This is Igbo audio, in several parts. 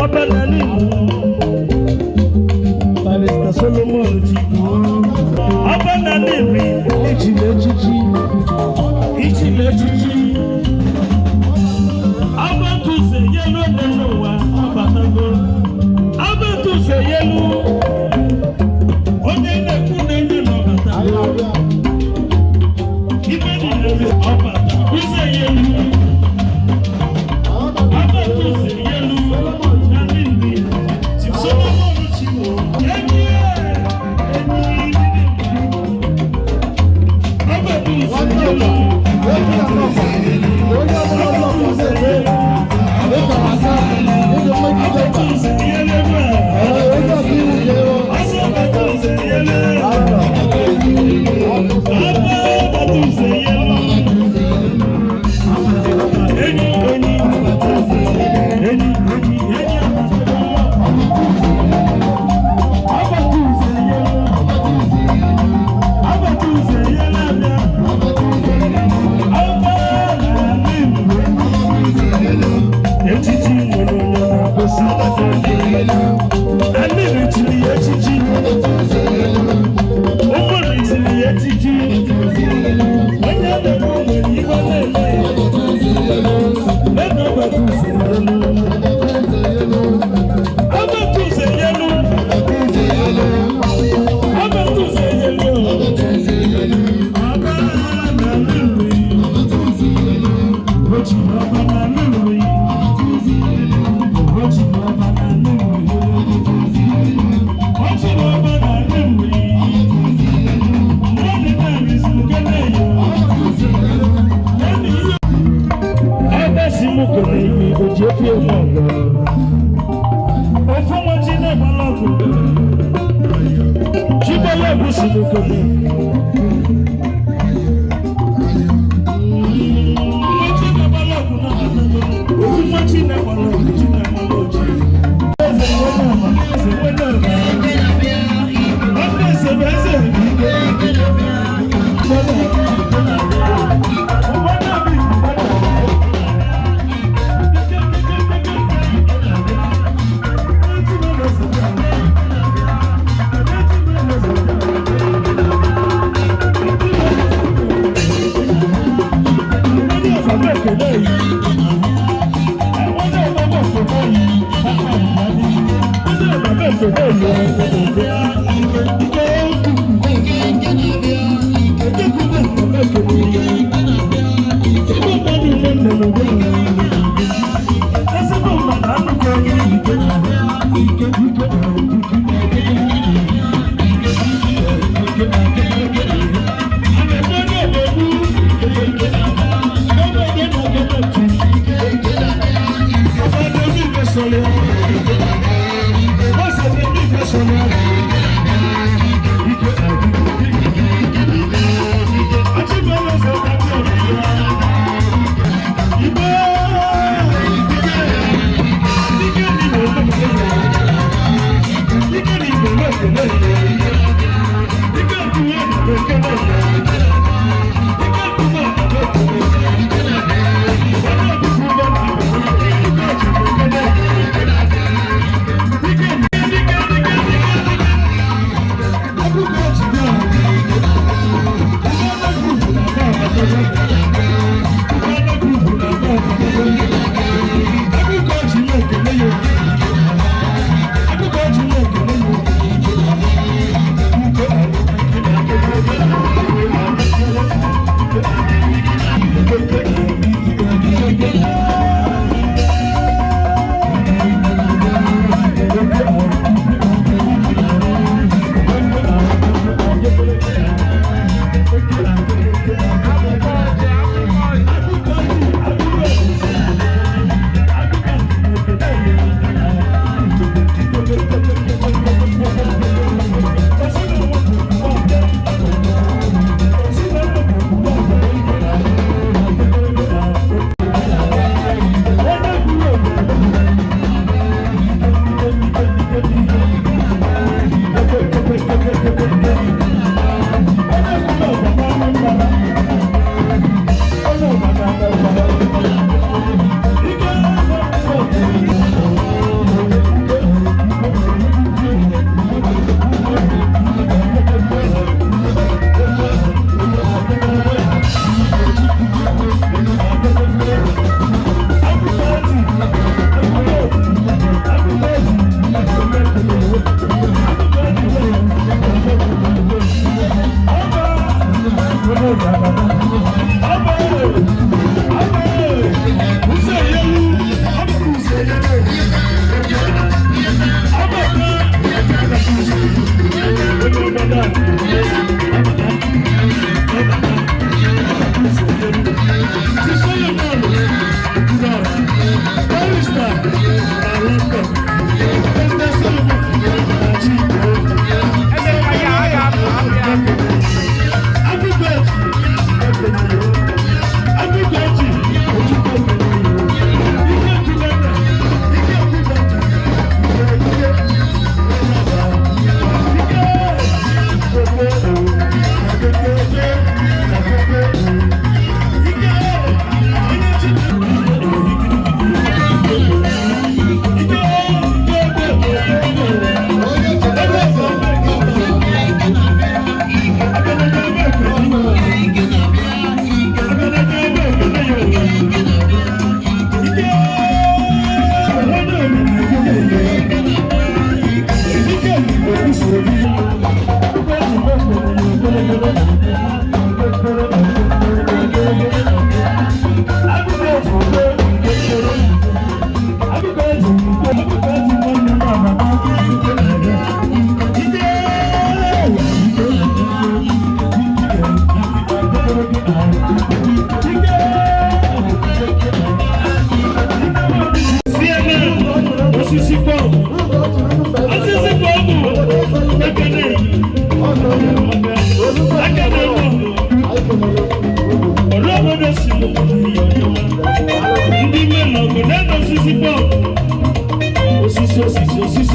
Ọba n'ala Igbo. Barrister Solomon Chigbo. Ọba n'ala Igbo, ichiri echichi. Ichiri echichi. Ọba tụsị yelu ode n'ụwa, ọbatago. Ọba tụsị yelu. Onye na-ekwu na-enye n'ọbatago. Ife niile ọbata. Ụzọ yelu. Ọba tụsị yelu. N'ala Igbo. Chief Solomon Chigbo. Enyi enyi. Ọba tụsị yelu. Ọba tụsị yelu. Ọba tụsị yelu ebe a. Ọsọ ọba tụsị yelu. Ọba tụsị yelu. Enyi enyi. Enyi enyi enyi. Ọba tụsị yelu. Ọba tụsị yelu abịa. Ọba n'ala Igbo. Echichi nwere onye na-akwụsị. Anyị chiri ya echichi. Ụmụ chiri ya echichi. Onye na-eme nwere ibe na-eme. Lena ọba tụsị yelu. Ọba tụsị yelu. Ọba tụsị yelu. Ọba n'ala Igbo. Ochi ọba n'ala Igbo. Ochi ọba n'ala Igbo. Ochi ọba n'ala Igbo. Mmadụ na-arịsị ukene yo. Lẹ́nu ihe. Ebe si mụ kene ihe oji efi eme ọgọ. Ofu nwa chi na-agbala ọgụ. Chigbala egwu si mụ kene. Nwa chi na-agbala ọgụ na-abatago. Ofu nwa chi na-agbala ọgụ chi na-agbala oji. Eze nwere ọma, eze nwere ọma. Ọdụ eze bụ eze.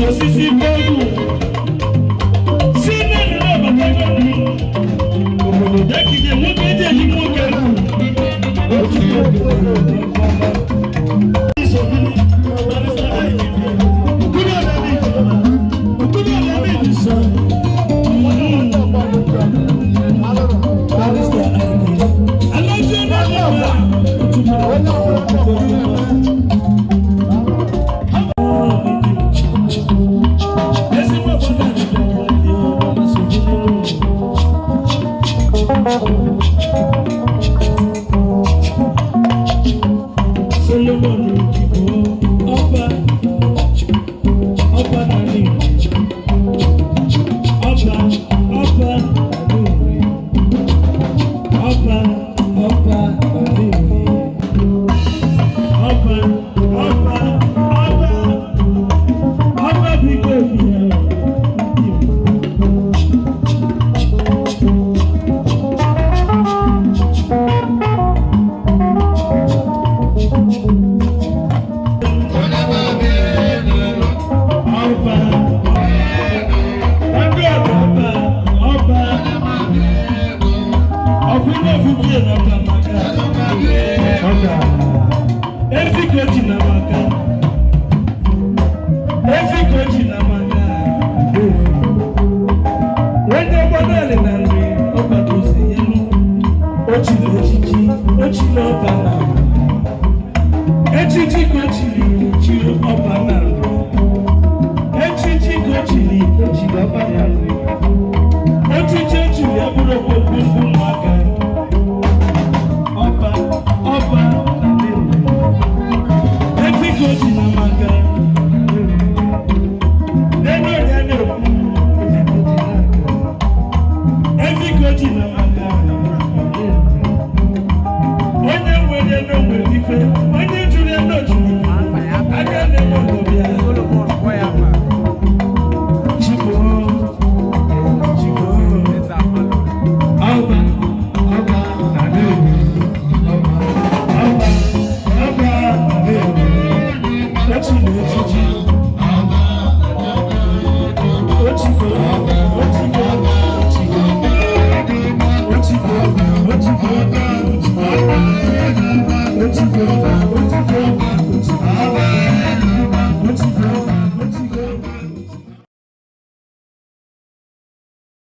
Osisi bọọlụ si nínú náà bàtà gbọ́dọ̀ obodo jákèjì nwoke eji eji nwoke. Solomon Ojigbo, ọba, ọba n'ala Igbo. Ọba, ọba n'ala Igbo. Ọba, ọba n'ala Igbo. Ọba, ọba, ọba, ọba biko ebi ya. Ọba, ndị ọba, ọba, ọba, ọkụnye ofufe na ọba maka ọga ezi ka o ji na maka ezi ka o ji.